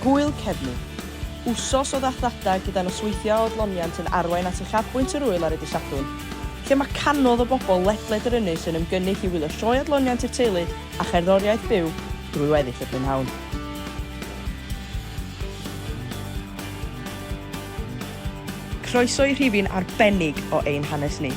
Gŵyl Cefni. Wsos o ddathliadau gyda nosweithiau o adloniant yn arwain at uchafbwynt yr ŵyl ar y dydd Sadwrn, lle mae cannoedd o bobl ledled yr ynys yn ymgynnull i wylio sioe adloniant i'r teulu a cherddoriaeth byw drwy weddill y prynhawn. Croeso i rhifyn arbennig o Ein Hanes Ni.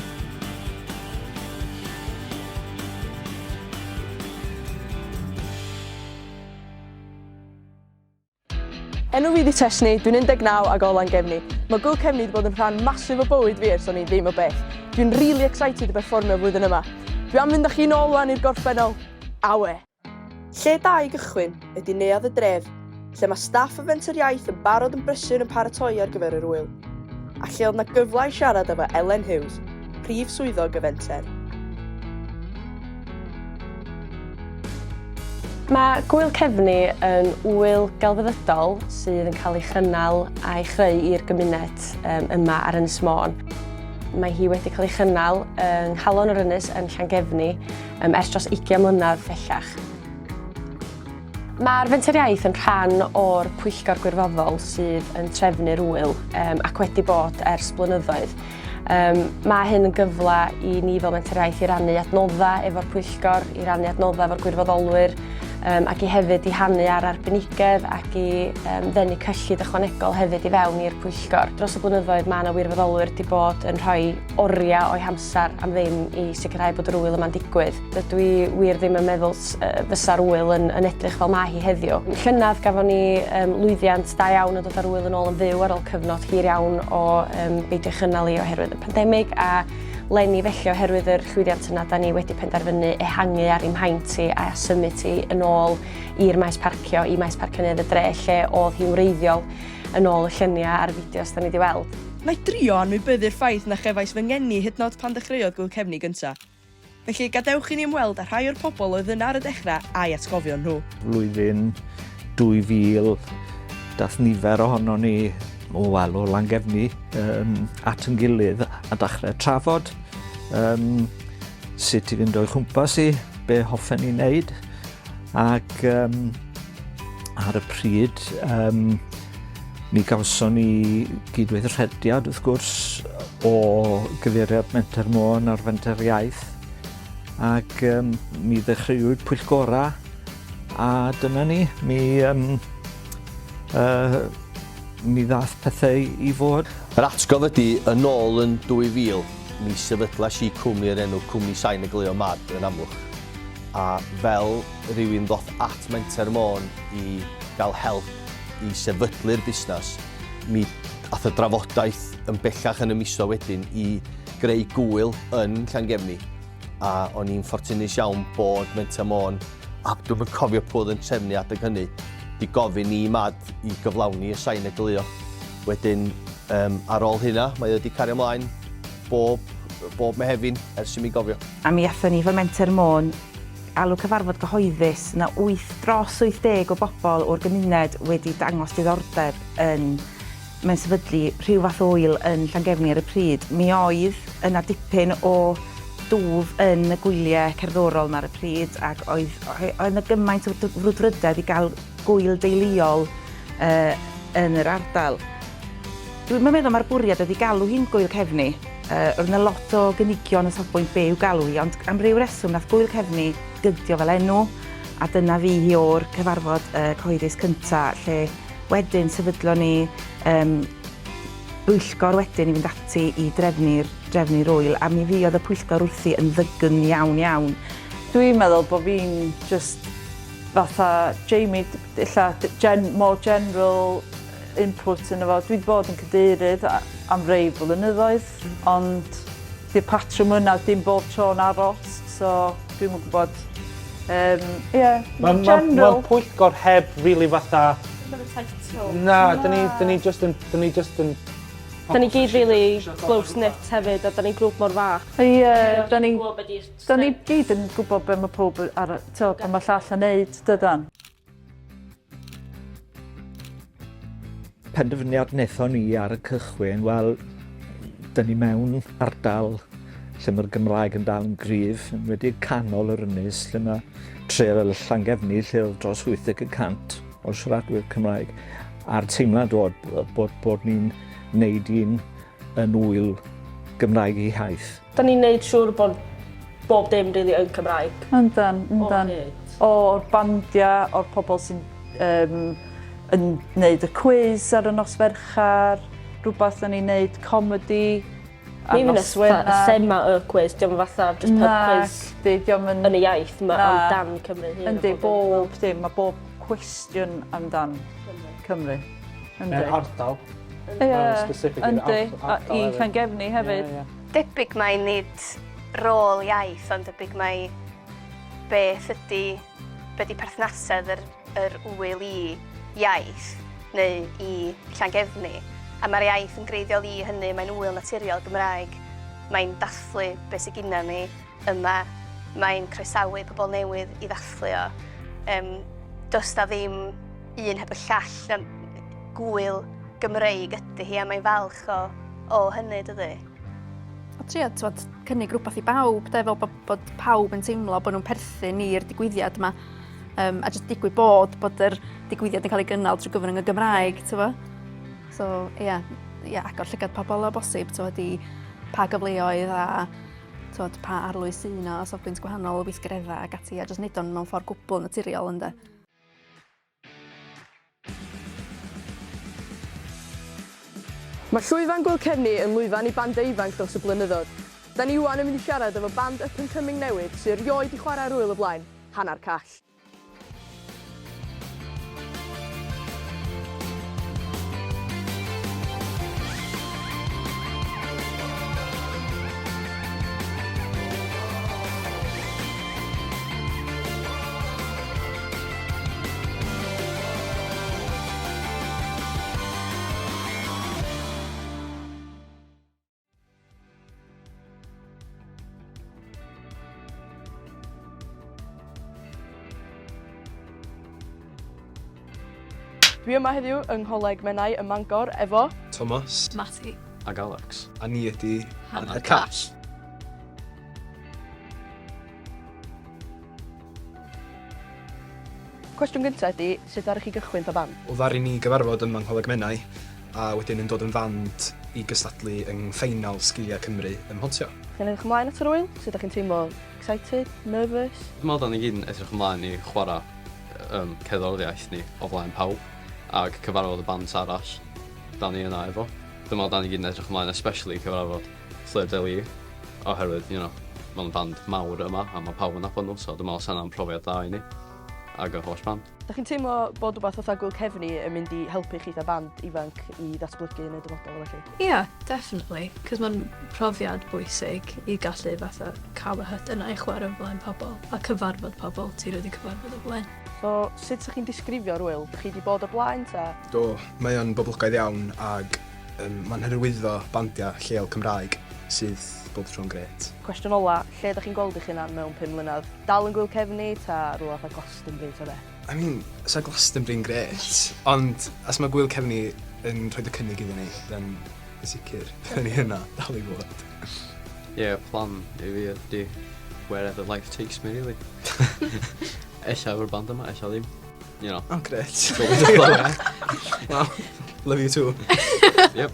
Enw fi 'di Tesni, dwi'n 19 ag o Langefni. Mae Gŵyl Cefni 'di bod yn rhan masif o bywyd fi ers o'n i ddim o beth. Dwi'n rili excited i berfformio flwyddyn yma. Dwi am fynd â chi nôl wan i'r gorffennol. Awe! Lle da i gychwyn ydi Neuadd y Dref, lle mae staff y Fenter Iaith yn barod yn brysur yn paratoi ar gyfer yr ŵyl, a lle oedd 'na gyfle i siarad efo Elen Hughes, Prif Swyddog y Fenter. Mae Gŵyl Cefni yn ŵyl gelfyddydol sydd yn cael ei chynnal a'i chreu i'r gymuned um, yma ar Ynys Môn. Mae hi wedi cael ei chynnal yng nghalon yr ynys yn Llangefni um, ers dros 20 mlynedd bellach. Mae'r Fenter Iaith yn rhan o'r pwyllgor gwirfoddol sydd yn trefnu'r ŵyl um, ac wedi bod ers blynyddoedd. Um, mae hyn yn gyfle i ni fel Menter Iaith i rannu adnoddau efo'r pwyllgor, i rannu adnoddau efo'r gwirfoddolwyr, um, ac i hefyd i hannu ar arbenigedd ac i um, ddenu cyllid ychwanegol hefyd i fewn i'r pwyllgor. Dros y blynyddoedd mae yna wirfoddolwyr wedi bod yn rhoi oriau o'i hamser am ddim i sicrhau bod yr ŵyl yma'n digwydd. Dydw i wir ddim yn meddwl fysa'r ŵyl yn, yn edrych fel mae hi heddiw. Llynedd gafon ni um, lwyddiant da iawn yn dod â'r ŵyl yn ôl yn fyw ar ôl cyfnod hir iawn o um, beidio chynnal i oherwydd y pandemig a leni felly oherwydd yr llwyddiant yna da ni wedi penderfynu ehangu ar ei mhaint i a symud hi yn ôl i'r maes parcio, i maes parcio Neuadd y Dre lle oedd hi'n wreiddiol yn ôl y lluniau a'r fideos da ni wedi weld. Na i drio anwybyddu'r ffaith na chefais fy ngeni hyd yn oed pan ddechreuodd Gŵyl Cefni gynta'. Felly, gadewch i ni ymweld â rhai o'r pobl oedd yna ar y dechrau a'i atgofion nhw. Flwyddyn 2000, dath nifer ohonon ni, o wel, o Langefni, um, at yn gilydd a dechrau trafod um, sut i fynd o'i chwmpas i, be hoffen ni wneud. Ac um, ar y pryd, um, Mi gawson ni gydweithrediad, wrth gwrs, o gyfeiriad Menter Môn a'r Fenter Iaith, ac um, mi ddechreuwyd pwyllgora, a dyna ni, mi, um, uh, mi ddath pethau i fod. Yr atgof ydy, yn ôl yn 2000, mi sefydlais i cwmni o'r enw Cwmni Sain y Gleo Mad yn Amlwch. A fel rhywun ddoth at Menter Môn i gael help i sefydlu'r busnes, mi ath y drafodaeth yn bellach yn y misoedd wedyn i greu gŵyl yn Llangefni a o'n i'n ffortunus iawn bod Menter Môn, a dwi'm yn cofio pwy oedd yn trefnu adeg hynny, di gofyn i Mad i gyflawni y sain y gleo. Wedyn, um, ar ôl hynna, mae wedi cario ymlaen bob, bob Mehefin ers i mi gofio. A mi athon ni fel Menter Môn alw cyfarfod gyhoeddus, yna wyth, dros 80 o bobl o'r gymuned wedi dangos diddordeb yn mewn sefydlu rhyw fath o ŵyl yn Llangefni ar y pryd. Mi oedd yna dipyn o dwf yn y gwyliau cerddorol 'ma ar y pryd ac oedd oedd yna gymaint o frwdfrydedd i gael gŵyl deuluol uh, yn yr ardal. Dwi'm yn meddwl mae'r bwriad oedd i galw hi'n Gŵyl Cefni. Yy roedd 'na lot o gynigion o safbwynt be' i'w galw hi ond am ryw reswm nath Gŵyl Cefni gydio fel enw a dyna fu hi o'r cyfarfod yy cyhoeddus cynta lle wedyn sefydlon ni yym bwyllgor wedyn i fynd ati i drefnu'r drefnu'r ŵyl a mi fuodd y pwyllgor wrthi yn ddygn iawn iawn. Dwi'n meddwl bo' fi'n jyst fatha Jamie ella gen- more general input yno fo. Dwi 'di bod yn cadeirydd am rei blynyddoedd, ond 'di'r patrwm yna dim bob tro'n aros, so dwi'm yn gwybod. Um, yeah, Mae'n ma, ma pwyllgor heb really fatha... Ddim efo title. Na, dyn ni, dyn ni just yn... Dyn ni just yn Da ni gyd really close knit hefyd a da ni'n grŵp mor fach. Ie, yeah, da ni'n... Da ni gyd yn gwybod be mae pob ar, t'o, be mae llall yn neud, dydan? Penderfyniad wnaethon ni ar y cychwyn, wel, dyn ni mewn ardal lle mae'r Gymraeg yn dal yn gryf, yn wedi canol yr ynys, lle mae tre fel Llangefni, lle oedd dros 80 y cant. o siaradwyr Cymraeg a'r teimlad oedd bod, bod ni'n neud un yn ŵyl Gymraeg ei hiaith. Da ni'n neud siŵr bod bob dim rili yn Cymraeg. Yndan, yndan. O'r bandiau, o'r pobl sy'n um, yn neud y cwiz ar y nos Fercher, rhywbeth yn ei wneud comedi ar nos Wener. Y thema y cwiz, diolch fatha just pub quiz Nacdi, diolch yn... yn y iaith, mae amdan Cymru hun. Yndi, bob dim, mae bob cwestiwn amdan Cymru. Yndi. Neu'r ardal. Ie, yndi, a i Llangefni hefyd. Debyg mai nid rôl iaith, ond debyg mai beth ydy, be di perthnasedd yr, yr ŵyl i iaith neu i Llangefni. A mae'r iaith yn greiddiol i hynny, mae'n ŵyl naturiol Gymraeg, mae'n dathlu beth sydd gyda ni yma, mae'n croesawu pobl newydd i ddathlu o. Um, does na ddim un heb y llall, na gwyl Gymreig ydy hi, a mae'n falch o, o hynny, dydy. A trio, t'wod, cynnig rhywbeth i bawb, de, fel bod, bod pawb yn teimlo bod nhw'n perthyn i'r digwyddiad yma. Um, a jyst digwydd bod, bod yr digwyddiad yn cael ei gynnal trwy gyfrwng y Gymraeg, t'wo. So, ie, yeah, yeah, agor llygad pobl o bosib, t'wod, i pa gyfleoedd a t'wod, pa arlwy sydd yna o safbwynt gwahanol o weithgareddau ac ati, a jyst neud o'n mewn ffordd gwbl naturiol, ynde. Mae llwyfan Gŵyl Cefni yn lwyfan i bandiau ifanc dros y blynyddoedd. Da ni ŵan yn mynd i siarad efo band up and coming newydd sy erioed 'di chwarae ar ŵyl o blaen, Hannar Call. Dwi yma heddiw yng Ngholeg Menai ym Mangor efo... Thomas. Matty. Ac Alex. A ni ydi... Hanner Call. Cwestiwn gynta ydi, sut ddaru chi gychwyn fatha band? Wel ddaru ni gyfarfod yma yng Ngholeg Menai a wedyn yn dod yn fand i gystadlu yng ffeinal Sgiliau Cymru ym Mhontio. Chi'n edrych ymlaen at yr ŵyl? Sut dach chi'n teimlo? Excited? Nervous? Dwi'n meddwl 'dan ni gyd yn edrych ymlaen i chwarae yym cerddoriaeth ni o flaen pawb ag cyfarfod y bands arall 'dan ni yna efo. Dwi'n meddwl 'dan ni gyd yn edrych ymlaen especially cyfarfod Fleur de Lys oherwydd you know ma' nhw'n band mawr yma a ma' pawb yn nabod nhw so dwi'n meddwl 'sa hynna'n profiad dda i ni ag y holl band. Dach chi'n teimlo bod wbath fatha Gŵyl Cefni yn mynd i helpu chi fatha band ifanc i ddatblygu yn y dyfodol a ballu? Ia, definitely, 'cos ma'n profiad bwysig i gallu fatha cael y hyder 'na i chwarae o flaen pobl a cyfarfod pobl ti rioed 'di cyfarfod o blaen. So, sut 'sa chi'n disgrifio'r ŵyl? Dach chi 'di bod o blaen ta? Do, mae o'n boblogaidd iawn ag Yym, mae'n hyrwyddo bandiau lleol Cymraeg, sydd bob tro'n grêt. Cwestiwn ola, lle dach chi'n gweld eich hunan mewn 5 mlynedd? Dal yn Gŵyl Cefni ta rhywle fatha Glastonbury ta be? I mean, 'sa Glastonbury'n grêt, ond os mae Gŵyl Cefni yn rhoid y cynnig iddyn ni, then yn sicr, bydden ni yna, dal i fod. Ie, plan i fi ydi wherever life takes me really. Ella efo'r band yma, ella ddim. You know. Oh, grêt. Wow, love you too. Yep.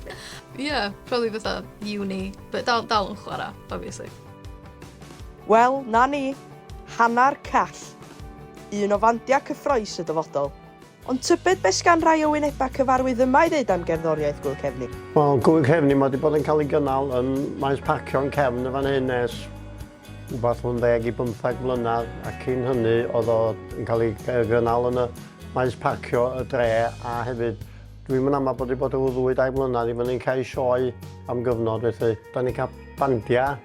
Yeah, probably fatha uni, but dal, dal yn chwarae, obviously. Wel, na ni. Hannar Call. Un o fandiau cyffrous y dyfodol. Ond tybed be sgan rai o wynebau cyfarwydd yma i ddeud am gerddoriaeth Gŵyl Cefni? Wel, Gŵyl Cefni, mae wedi bod yn cael ei gynnal yn maes parcio'n cefn y fan hyn ers wbath rhwng 10 i 15 mlynedd, a cyn hynny oedd o yn cael ei gynnal yn y maes parcio y dre, a hefyd dwi'm yn amau bod wedi bod rhyw ddwy dair mlynedd i fyny'n cael sioe am gyfnod felly. Da ni'n cael bandiau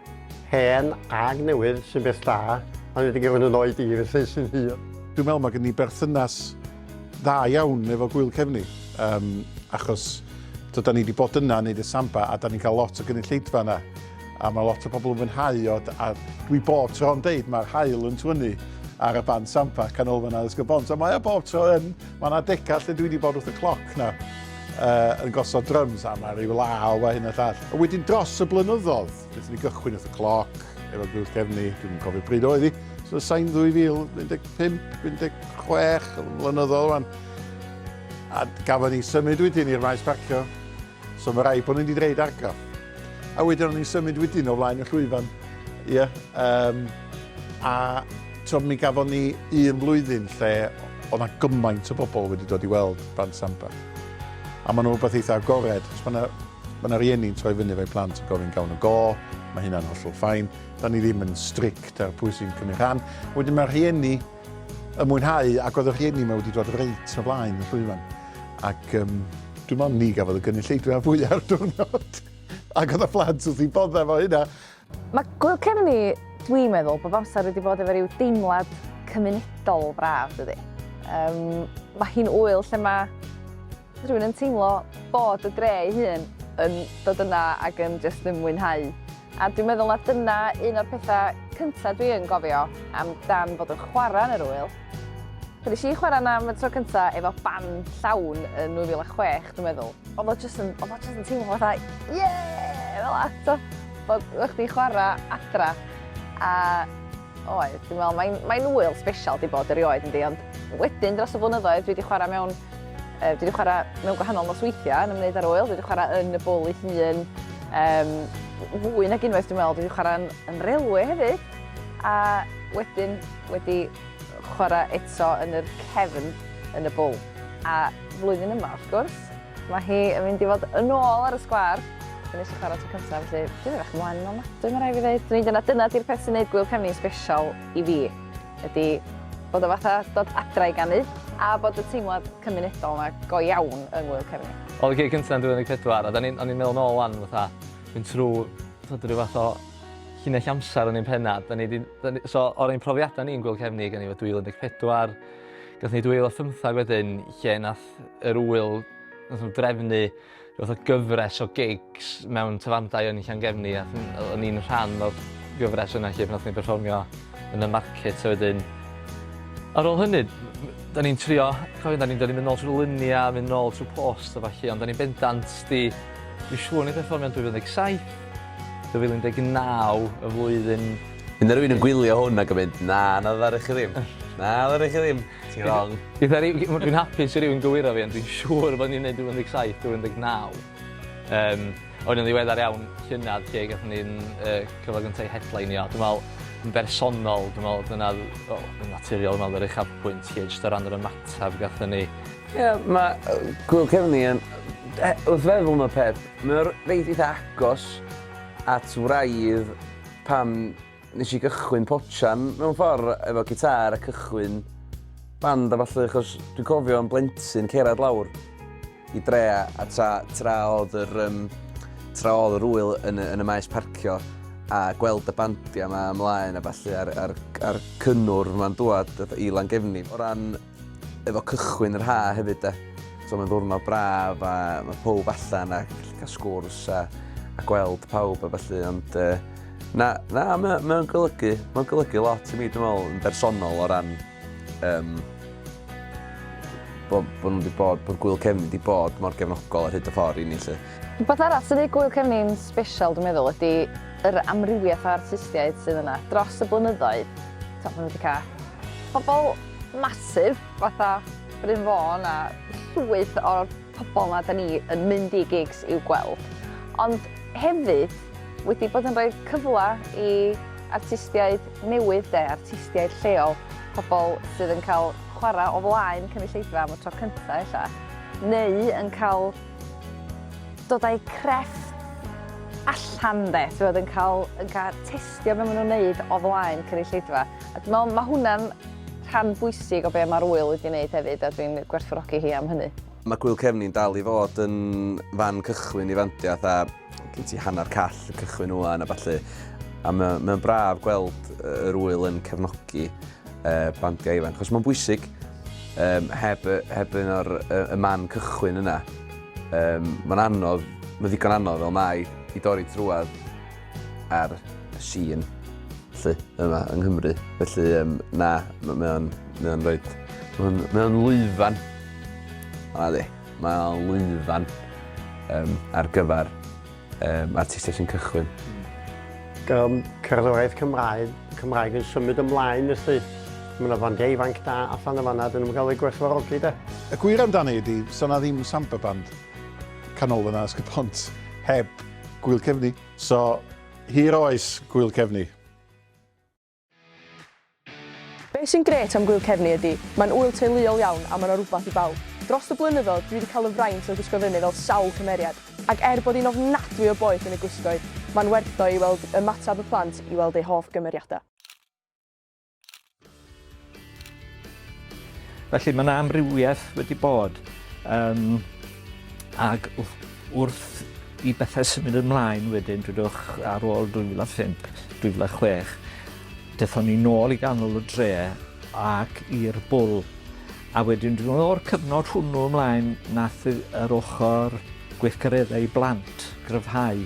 hen ag newydd sy'n beth da, a wedi gofyn yn oed i felly sy'n hir. Dwi'n meddwl mae gen i berthynas dda iawn efo Gŵyl Cefni, um, achos da ni wedi bod yna yn neud y samba a da ni'n cael lot o gynulleidfa yna a mae lot o bobl yn fwynhau o a dwi bob tro'n deud mae'r haul yn twynnu ar y band samba Canolfan Addysg y Bont a mae o bob tro yn, mae yna adegau lle dwi wedi bod wrth y cloc na uh, yn gosod drums a mae rhyw law a hyn a llall. A wedyn dros y blynyddoedd, wnaethon ni gychwyn wrth y cloc efo Gŵyl Cefni, dwi'm yn cofio pryd oedd hi, so sain 2015, 16 blynyddoedd rwan. A gafon ni symud wedyn i'r maes parcio. So mae rhaid bod nhw wedi dreid argraff. A wedyn o'n i'n symud wedyn o flaen y llwyfan. Ie. Yeah, um, a to, mi gafon ni un flwyddyn lle oedd 'na gymaint o bobl wedi dod i weld band samba. A maen nhw'n rhywbeth eitha agored. Os mae yna ma 'na rieni'n troi fyny efo'u plant yn gofyn gawn nhw go, mae hynna'n hollol fine. Da ni ddim yn strict ar pwy sy'n cymryd rhan. Wedyn mae'r rhieni yn mwynhau, ac oedd y rhieni yma wedi dod reit o flaen y llwyfan. Ac um, dwi'n meddwl ni gafodd y gynulleidfa fwyaf ar diwrnod. Ac oedd y plant wrth i boddau efo hynna. Mae Gwyl Cefni, dwi'n meddwl, bob amser wedi bod efo rhyw deimlad cymunedol braf, dydy. Um, mae hi'n wyl lle mae rhywun yn teimlo bod y dre ei hun yn dod yna ac yn jyst yn mwynhau. A dwi'n meddwl na dyna un o'r pethau cyntaf dwi yn gofio am dan fod yn chwarae yn yr wyl. Pan nes i chwarae yna am y tro cyntaf efo band llawn yn 2006, dwi'n meddwl, oedd o jyst yn, oedd o jyst yn teimlo fatha, ie, fel 'a, t'o', bod chdi'n chwarae adra. A oedd, dwi'n meddwl, mae'n mae ŵyl special di bod erioed yndi, ond wedyn dros y blynyddoedd dwi wedi chwarae mewn, uh, dwi wedi chwarae mewn gwahanol nosweithiau yn ymwneud â'r ŵyl, dwi wedi chwarae yn y bwl ei hun, um, fwy nag unwaith dwi'n meddwl, dwi wedi chwarae yn, yn railway hefyd, a wedyn wedi chwarae eto yn yr cefn yn y bwl. A flwyddyn yma, wrth gwrs, mae hi yn mynd i fod yn ôl ar y sgwâr. Fe nes i chwarae tro cyntaf, felly dwi'n edrych ymlaen yn ofnadwy, mae rhaid fi ddeud. Dwi'n dyna, dyna di'r peth sy'n neud Gwyl Cefni'n special i fi, ydy bod o fatha dod adra i ganu, a bod y teimlad cymunedol yma go iawn yng Ngŵyl Cefni. Oedd y gig cyntaf yn 2014, a o'n i'n meddwl nôl wan, fatha, mynd trwy, fatha, rhyw fath o llinell amser yn ein penna. Da ni di, da ni, so, o'r ein profiadau ni'n Gwyl Cefni, gen i fo 2014, gath ni 2015 wedyn, lle nath yr wyl, nath nhw drefnu rhyw fath o gyfres o gigs mewn tafarndai yn Llangefni, a o'n i'n rhan o'r gyfres yna lle nath ni berfformio yn y market a wedyn ar ôl hynny, da ni'n trio, cofio, da ni'n mynd nôl trwy luniau, mynd nôl trwy post a falle, ond da ni'n bendant di, dwi'n siŵr ni'n perfformio yn 2017, 2019, y flwyddyn... Fydd 'na rywun yn gwylio hwn ac yn mynd, na, na ddaru chi ddim. Na, ddaru chi ddim. Ti'n wrong. Dwi'n hapus i rywun gywiro fi, ond dwi'n siŵr bod ni'n neud 2017, 2019. Um, o'n i'n ddiweddar iawn llynedd lle gathon ni'n uh, cyfle gyntaf i headlineio. Dwi'n meddwl, yn bersonol, dwi'n meddwl dyna, oh, yn naturiol, dwi'n meddwl yr uchafbwynt lle jyst o ran yr ymateb gathon ni. Ie, yeah, mae Gwyl Cefni yn... Wrth feddwl am y peth, Mae o reit eitha agos at wraidd pam nes i gychwyn potsian mewn ffordd efo gitar a cychwyn band a ballu achos dwi'n cofio yn blentyn cerad lawr i dre a tra, tra oedd yr um, tra oedd yr ŵyl yn, yn y maes parcio a gweld y bandiau yma ymlaen a ballu a'r, ar, ar cynnwrf yma'n dŵad i Langefni. O ran efo cychwyn yr ha hefyd de. So mae'n ddwrnod braf a mae pawb allan a gallu cael sgwrs a, a gweld pawb a felly, ond uh, na, na, mae'n mae golygu, mae'n golygu lot i mi, dwi'n meddwl, yn bersonol o ran um, bod, bod nhw wedi bod, bod Gwyl Cefni wedi bod mor gefnogol ar hyd y ffordd i ni, lle. Rhywbeth arall sy'n neud Gwyl Cefni'n special, dwi'n meddwl, ydy yr amrywiaeth o artistiaid sydd yna. Dros y blynyddoedd, maen nhw wedi cael pobl massive fatha Bryn Fôn a llwyth o'r pobl 'ma 'dan ni yn mynd i gigs i'w gweld. Ond hefyd wedi bod yn rhoi cyfle i artistiaid newydd 'de, artistiaid lleol, pobl sydd yn cael chwarae o flaen cynulleidfa am y tro cynta ella, neu yn cael dod â'u crefft allan 'de, t'mod yn cael yn cael testio be' ma' nhw'n neud o flaen cynulleidfa. A dwi'n meddwl ma' hwnna'n rhan bwysig o be' ma'r ŵyl wedi wneud hefyd a dwi'n gwerthfawrogi hi am hynny. Mae Gŵyl Cefni'n dal i fod yn fan cychwyn i fandiau fatha gen ti hanner call yn cychwyn ŵan a ballu a mae mae'n braf gweld yr ŵyl yn cefnogi uh, bandiau ifanc achos mae'n bwysig um, heb, heb un o'r y, y man cychwyn yna um, mae'n anodd, mae'n ddigon anodd fel mae i dorri trwad ar y sîn 'lly yma yng Nghymru. Felly yym na, ma' mae o'n mae o'n roid mae o'n mae o'n lwyfan. O nadi, mae o'n lwyfan yym ar gyfer yym artistiaid sy'n cychwyn. Yym cerddoriaeth Cymraeg Cymraeg yn symud ymlaen felly. Mae 'na fandiau ifanc da allan yn fan'na, 'dyn nhw'm yn cael eu gwerthfawrogi de. Y gwir amdani ydi, so na ddim samba band Canolfan Addysg y Pont heb Gŵyl Cefni. So, hir oes Gŵyl Cefni. Be sy'n grêt am Gŵyl Cefni ydi, mae'n ŵyl teuluol iawn a ma' 'na rwbath i bawb. Dros y blynyddoedd, dwi 'di cael y fraint o gwisgo fyny fel sawl cymeriad, ac er bod hi'n ofnadwy o boeth yn y gwisgoedd, mae'n werth o i weld ymateb y plant i weld eu hoff gymeriadau. Felly mae 'na amrywiaeth wedi bod um, ac wrth i bethau symud ymlaen wedyn, dwedwch ar ôl 2005, 2006, dethon ni nôl i ganol y dre ac i'r bwl. A wedyn dwi'n meddwl o'r cyfnod hwnnw ymlaen nath yr ochr gweithgareddau i blant gryfhau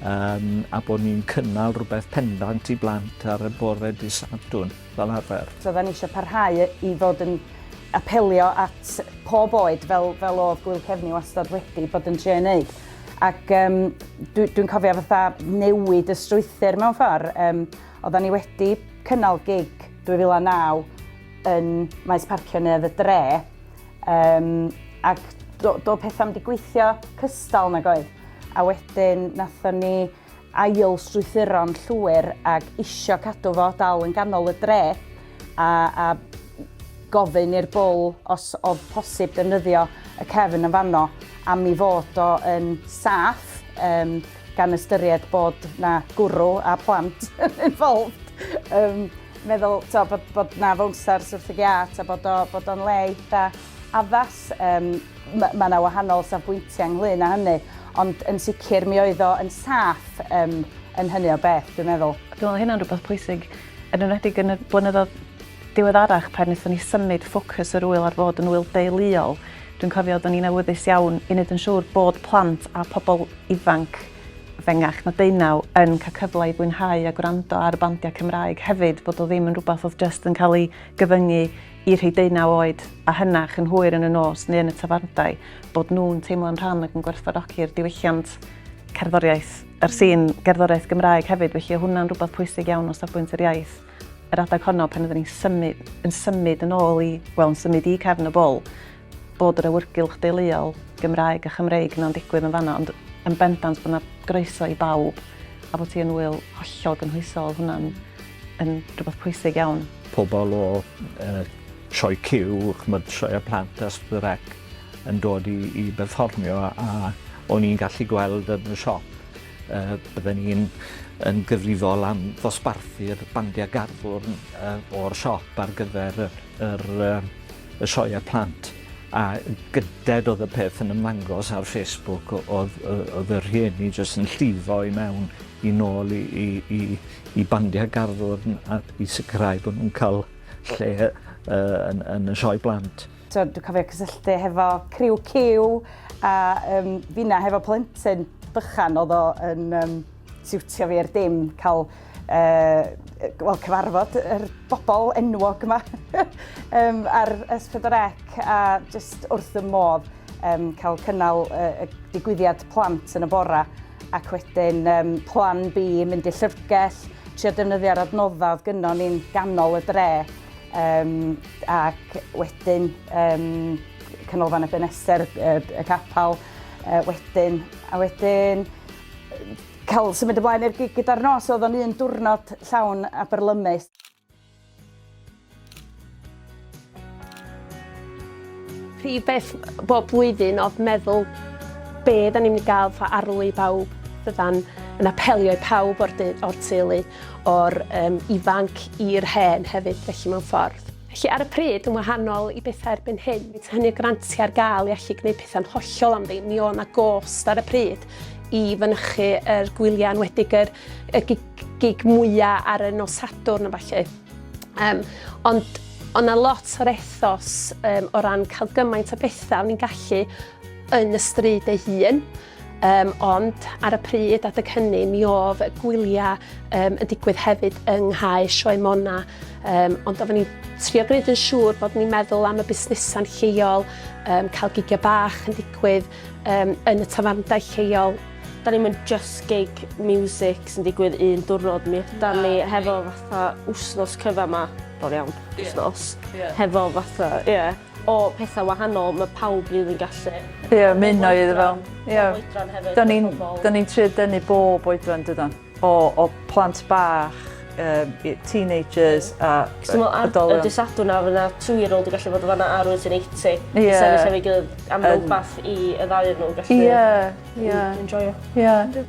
um, a bod ni'n cynnal rhywbeth pendant i blant ar y bore dydd Sadwrn fel arfer. So oedden ni eisiau parhau i fod yn apelio at pob oed fel, fel oedd Gŵyl Cefni wastad wedi bod yn trio ei wneud. Ac um, dwi'n dwi cofio fatha newid y strwythur mewn ffordd. Um, oedden ni wedi cynnal gig 2009 yn maes parcio Neuadd y Dre um, ac do, do pethau wedi gweithio cystal nag oedd. A wedyn nathon ni ail strwythuro'n llwyr ac isio cadw fo dal yn ganol y dre a, a gofyn i'r bwl os oedd posib defnyddio y cefn yn fanno am i fod o yn saff um, gan ystyried bod na gwrw a plant involved. Um, meddwl to, bod, bod na fownsars wrth y giat a bod, o, bod o'n le eitha addas. Um, mae yna wahanol safbwyntiau ynglyn â hynny, ond yn sicr mi oedd o yn saff um, yn hynny o beth, dwi'n meddwl. Dwi'n meddwl hynna'n rhywbeth pwysig, yn enwedig yn y blynyddoedd diweddarach pan wnaethon ni symud ffocws yr ŵyl ar fod yn ŵyl deuluol. Dwi'n cofio oeddwn ni'n awyddus iawn i wneud yn siŵr bod plant a pobl ifanc fengach na deunaw yn cael cyfle i fwynhau a gwrando ar y bandiau Cymraeg hefyd, bod o ddim yn rhywbeth oedd jyst yn cael ei gyfyngu i rhai deunaw oed a hynach yn hwyr yn y nos neu yn y tafarndai, bod nhw'n teimlo'n rhan ac yn gwerthfawrogi'r diwylliant cerddoriaeth, yr sîn gerddoriaeth Gymraeg hefyd, felly oedd hwnna'n rhywbeth pwysig iawn o safbwynt yr iaith. Yr adeg honno pan oedden ni'n symud, yn symud yn ôl i, wel, yn symud i Cefn y Bol, bod yr awyrgylch deuluol Gymraeg a Chymreig yna'n digwydd yn fanno, ond yn bendant bod yna groeso i bawb a bod hi yn ŵyl hollol gynhwysol, oedd hwnna'n yn rhywbeth pwysig iawn. Pobl o uh, sioe Cyw, chymod, sioe plant a Sbyrec yn dod i, i berfformio a o'n i'n gallu gweld yn y siop uh, bydden ni'n yn gyfrifol am ddosbarthu'r bandiau garddwrn uh, o'r siop ar gyfer yr, yr, uh, y sioeau plant. A gyded oedd y peth yn ymddangos ar Facebook, oedd, oedd y rhieni jyst yn llifo i mewn i nôl i, i, i, i bandiau garddwrn a i sicrhau bod nhw'n cael lle uh, yn, yn y sioe blant. So, dwi'n cofio cysylltu hefo criw Cyw a um, finna hefo plentyn bychan oedd o yn um, siwtio fi i'r dim cael uh, wel, cyfarfod yr bobl enwog yma um, ar S4C a just wrth y modd um, cael cynnal uh, y digwyddiad plant yn y bora ac wedyn um, plan B, mynd i'r llyfrgell, trio defnyddio'r adnoddau oedd gynnon ni'n ganol y dre, um, ac wedyn um, canolfan Ebenezer, y, y capel, uh, wedyn, a wedyn cael symud ymlaen i'r gig gyda'r nos, oedd o'n un diwrnod llawn a byrlymus. Prif beth bob blwyddyn oedd meddwl be da ni'n mynd i gael fatha arlwy i bawb fydda'n yn apelio i pawb o'r, or teulu, o'r um, ifanc i'r hen hefyd, felly mewn ffordd. Felly ar y pryd, yn wahanol i bethau erbyn hyn, hynny grantiau ar gael i allu gwneud pethau'n hollol am ddim, mi oedd 'na gost ar y pryd i fynychu yr gwyliau, enwedig yr, y gig, gig mwyaf ar y nos Sadwrn a falle. Um, ond ond na lot o'r ethos um, o ran cael gymaint o bethau o'n i'n gallu yn y stryd ei hun. Um, ond ar y pryd adeg hynny mi oedd gwyliau um, yn digwydd hefyd yng Nghae Sioe Mona. Um, ond oedden ni'n trio gwneud yn siŵr bod ni'n meddwl am y busnesau'n lleol, um, cael gigiau bach yn digwydd um, yn y tafarndai lleol. Da ni'm yn just gig music sy'n digwydd un diwrnod, mi ydan ni hefo fatha wsnos cyfa 'ma, bron iawn, wsnos, hefo fatha, ie. o pethau wahanol, mae pawb rili'n gallu. Ie, ymuno iddo fo. Ie. Bob oedran hefyd. Da ni'n da ni'n trio denu bob oedran dydan? O o plant bach, yym i teenagers a Cos dwi'n meddwl ar oedolion. y dydd Sadwrn 'na fydd 'na two year old yn gallu bod yn fanna a rywun sy'n 80. Ie. I sefyll efo'i gilydd am Yn- rwbath i y ddau ohonyn nhw gallu Ie, ie. enjoio. Ie.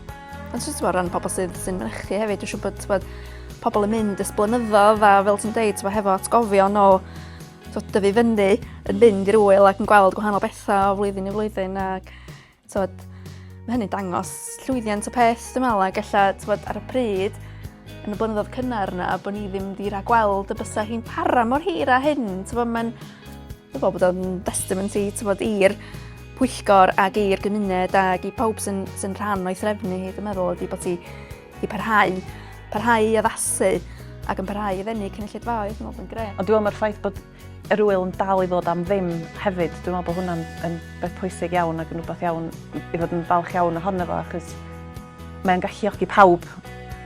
Ond jyst t'mo' o ran pobl sydd sy'n mynychu hefyd dwi'n siŵr bod t'bod pobl yn mynd ers blynyddoedd a fel ti'n deud t'mo' hefo atgofion o t'od dyfu fyny yn mynd i'r ŵyl ac yn gweld gwahanol bethau o flwyddyn i flwyddyn ac t'od ma' hynny'n dangos llwyddiant y peth dwi'n meddwl ac ella t'mod ar y pryd yn y blynyddoedd cynnar 'na bo' ni ddim 'di ragweld y bysa hi'n para mor hir â hyn t'mo' ma'n Dwi'n meddwl bod o'n destament i t'mod i'r pwyllgor ag i'r gymuned ag i pawb sy'n sy'n rhan o'i threfnu hi dwi'n meddwl ydy bod hi 'di parhau parhau i addasu ac yn parhau i ddenu cynulleidfaoedd dwi'n meddwl bod o'n grêt. Ond dwi'n meddwl mae'r ffaith bod yr ŵyl yn dal i fod am ddim hefyd, dwi'n meddwl bod hwnna'n yn beth pwysig iawn ac yn rhywbeth iawn i fod yn falch iawn ohono fo achos mae'n galluogi pawb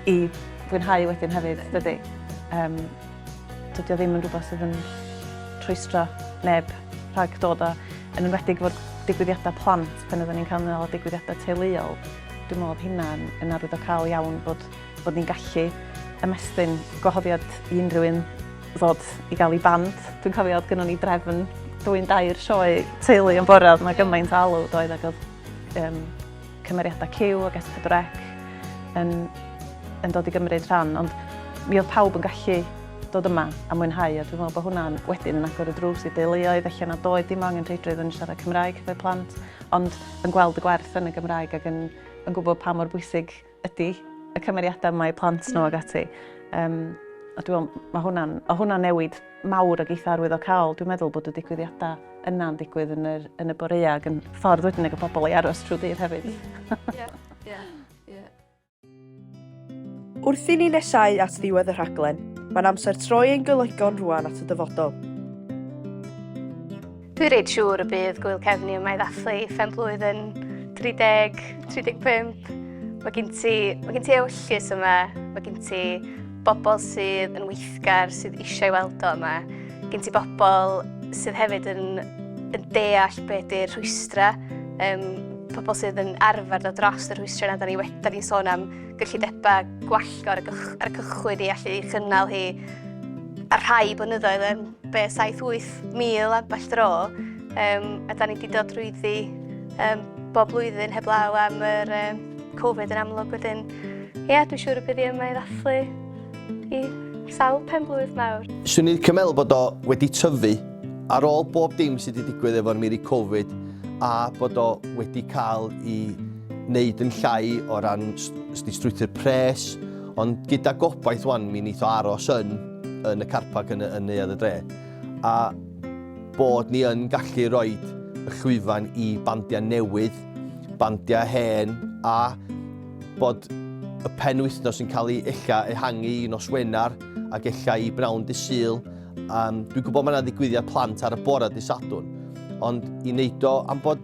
i fwynhau wedyn hefyd, dydy? Um, Dydy o ddim yn rhywbeth sydd yn rhwystro neb rhag dod a yn enwedig efo'r digwyddiadau plant pan oedden ni'n cael o digwyddiadau teuluol, dwi'n meddwl oedd hynna yn, yn arwyddocaol iawn bod, bod ni'n gallu ymestyn gwahoddiad i unrhyw un ddod i gael ei band. Dwi'n cofio oedd gynnon ni drefn dwy'n dair sioe teulu yn bore, oedd yna gymaint o alw doedd ac oedd um, cymeriadau Cyw ac S4C yn, yn dod i gymryd rhan, ond mi oedd pawb yn gallu dod yma a mwynhau, a dwi'n meddwl bod hwnna'n wedyn yn agor y drws i deuluoedd, ella nad oedd dim angen rheidrwydd yn siarad Cymraeg hefo'u plant, ond yn gweld y gwerth yn y Gymraeg ac yn, yn gwybod pa mor bwysig ydy y cymeriadau yma i plant nhw ac ati. Um, a dwi'n meddwl, mae hwnna'n, o hwnna'n newid mawr ac eitha arwyddocaol. Dwi'n meddwl bod y digwyddiadau yna'n digwydd yn, yr, yn y boreau ac yn ffordd wedyn ag y bobl i aros trwy dydd hefyd. Ie, ie, ie. Wrth i ni nesáu at ddiwedd y rhaglen, mae'n amser troi ein golygon rwan at y dyfodol. Dwi reit siŵr y bydd Gŵyl Cefni yma i ddathlu phen blwydd yn 30, 35. Mae gen ti, mae gen ti ewyllys yma, mae gen ti bobl sydd yn weithgar, sydd eisiau weld o yma. Gen ti bobl sydd hefyd yn, yn deall be di'r rhwystrau, um, pobl sydd yn arfer dod dros y rhwystrau yna. Da ni'n ni, ni sôn am gyllidebau gwallgo ar y, ar y cychwyn i allu chynnal hi ar rhai blynyddoedd yn be 7-8 mil ambell dro. Um, a da ni wedi dod drwyddi um, bob blwyddyn heblaw am yr um, Covid yn amlwg wedyn. Ie, yeah, dwi'n siŵr y bydd hi yma i ddathlu i sawl pen blwydd mawr. Swn i'n licio meddwl bod o wedi tyfu ar ôl bob dim sydd wedi digwydd efo'r miri Covid a bod o wedi cael i wneud yn llai o ran strwythur pres, ond gyda gobaith wan mi wneith o aros yn, yn y carparc yn, yn Neuadd y Dre. A bod ni yn gallu rhoi y llwyfan i bandiau newydd, bandiau hen, a bod y penwythnos yn cael ei ella ehangu i nos Wener ac ella i bnawn dy Sul. Um, dwi'n gwybod mae yna ddigwyddiad plant ar y bore dy Sadwrn, ond i wneud o am bod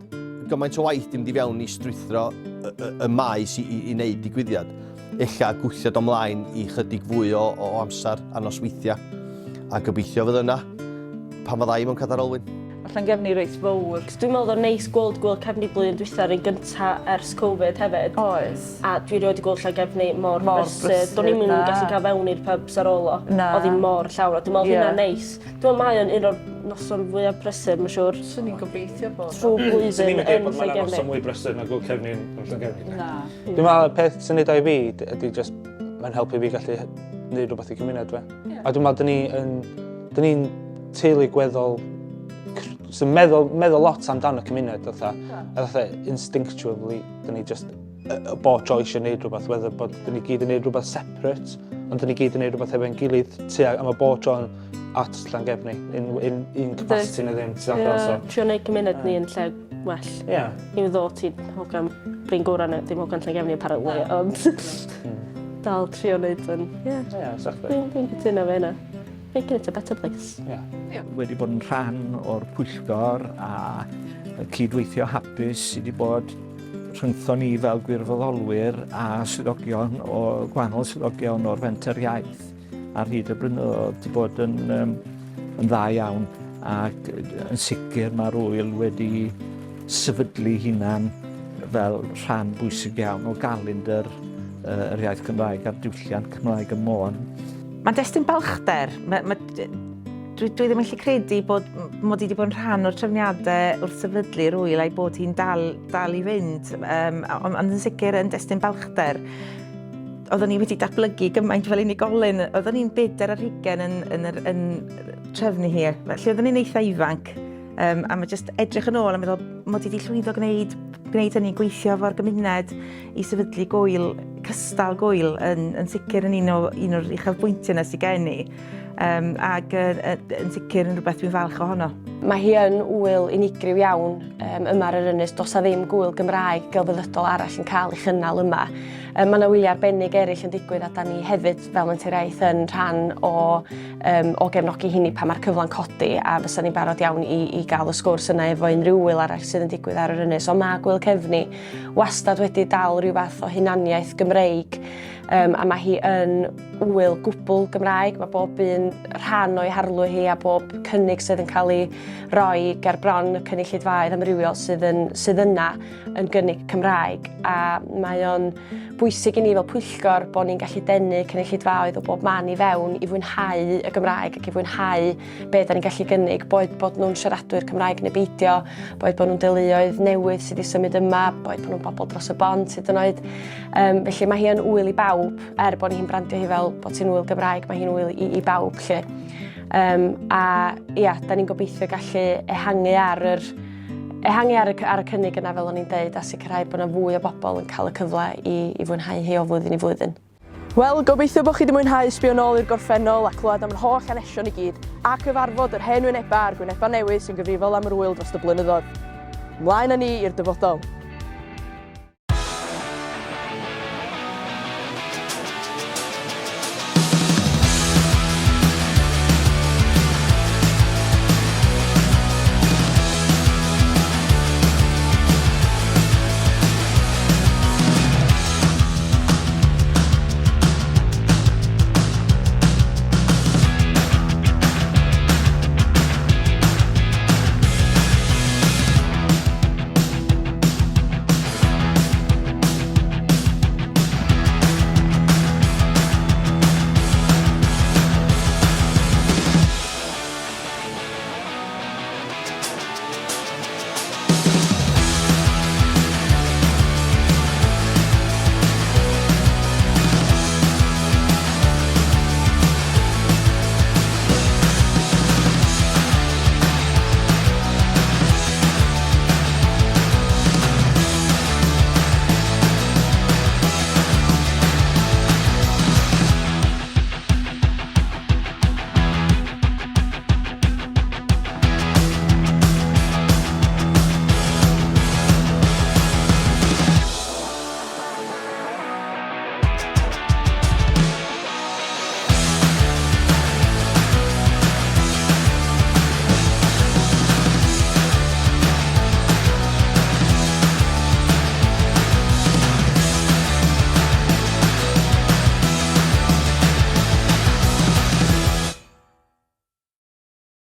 gymaint o waith dim di fewn i strwythro y, y, y maes i, i, i wneud digwyddiad. Ella gwthiad ymlaen i chydig fwy o, o amser a nosweithiau. A gobeithio fydd yna pan fydda i mewn cadair olwyn. Mae Llangefni reit fowr. Cos dwi'n meddwl oedd o'n neis gweld gwyl Cefni blwyddyn dwytha, yr un gynta ers Covid hefyd. Oes. A dwi rioed 'di gweld Llangefni mor, mor brysur. Do'n i'm yn gallu cael fewn i'r pubs ar ôl o. Na. Oedd hi mor llawn a dwi'n meddwl Ie. hynna'n neis. Dwi'n meddwl mae o'n un o'r noson fwyaf prysur, mae'n siŵr. Swn i'n gobeithio bod. Trwy blwyddyn Swn i'n yn deud bod mae'n Llangefni. noson mwy brysur na gwyl Cefni yn Llangefni. Na. Dwi'n meddwl y peth sy'n neud o i fi ydy just mae'n helpu fi gallu neud rhywbeth i cymuned fe. A dwi'n meddwl, dyn ni yn, dyn ni'n teulu gweddol sy'n meddwl, meddwl lot amdan y cymuned, fatha, a fatha instinctually, dyn ni just bob tro eisiau gwneud rhywbeth, whether bod dyn ni gyd yn gwneud rhywbeth separate, ond dyn ni gyd yn gwneud rhywbeth efo'n gilydd, tua, a mae bob tro yn at Llangefni, in, in, un capacity neu ddim, ti'n yeah. so. Trio gwneud cymuned ni yn lle well. Ie. Even though ti'n hogan Bryn Gora neu ddim hogan Llangefni apparently, ond dal trio wneud yn, ie. Ie, exactly. Dwi'n dwi cytuno fe hynna. Making it a better place. Ie. Yeah. Wedi bod yn rhan o'r pwyllgor a cydweithio hapus sydd wedi bod rhyngthon ni fel gwirfoddolwyr a swyddogion o gwahanol swyddogion o'r fenter iaith ar hyd y blynyddoedd wedi bod yn, um, yn dda iawn. Ac yn sicr mae'r ŵyl wedi sefydlu hunan fel rhan bwysig iawn o galendr yr iaith Gymraeg a'r diwylliant Cymraeg ym Môn. Mae'n destun balchder. Ma, ma, dwi, dwi ddim yn gallu credu bod mod i wedi bod yn rhan o'r trefniadau wrth sefydlu'r ŵyl a'i bod hi'n dal, dal i fynd, um, ond on yn sicr yn destun balchder. Oeddwn ni wedi datblygu gymaint fel unigolyn, oeddwn ni'n bedair ar hugain yn, yn, yn, yn trefnu hi, felly oeddwn ni'n eitha ifanc. Um, a mae jyst edrych yn ôl a meddwl mod i wedi llwyddo gwneud, gwneud hynny, gweithio efo'r gymuned i sefydlu gwyl, cystal gwyl, yn, yn sicr yn un, o, un o'r uchelbwyntiau yna sydd gen i. Um, ac uh, yn sicr yn rhywbeth dwi'n falch ohono. Mae hi yn ŵyl unigryw iawn um, yma ar yr ynys. Does 'na ddim gŵyl Gymraeg gelfyddydol arall yn cael ei chynnal yma. Um, mae yna wyliau arbennig eraill yn digwydd a da ni hefyd fel Menter Iaith yn rhan o um, o gefnogi hynny pan mae'r cyfle'n codi a fysa ni'n barod iawn i, i gael y sgwrs yna efo unrhyw wyl arall sydd yn digwydd ar yr ynys. Ond mae Gwyl Cefni wastad wedi dal rhyw fath o hunaniaeth Gymreig um, a mae hi yn wyl gwbl Gymraeg. Mae bob un rhan o'i harlwy hi a bob cynnig sydd yn cael ei roi ger bron y cynulleidfaoedd amrywiol sydd, yn, sydd yna yn gynnig Cymraeg a mae o'n bwysig i ni fel pwyllgor bod ni'n gallu denu cynulleidfaoedd o bob man i fewn i fwynhau y Gymraeg ac i fwynhau be da ni'n gallu gynnig, boed bod nhw'n siaradwyr Cymraeg neu beidio, boed bod nhw'n deuluoedd newydd sydd wedi symud yma, boed bod nhw'n bobl dros y bont hyd yn oed. Um, felly mae hi yn ŵyl i bawb, er bod ni'n brandio hi fel bod hi'n ŵyl Gymraeg, mae hi'n ŵyl i, i bawb lle. Um, a ia, da ni'n gobeithio gallu ehangu ar yr ehangu ar y, ar y cynnig yna fel o'n i'n deud a sicrhau bod yna fwy o bobl yn cael y cyfle i, i fwynhau hi o flwyddyn i flwyddyn. Wel, gobeithio bod chi wedi mwynhau sbio nôl i'r gorffennol a clywed am yr holl hanesion i gyd, a cyfarfod yr hen wynebau a'r gwynebau newydd sy'n gyfrifol am yr ŵyl dros y blynyddoedd. Mlaen â ni i'r dyfodol!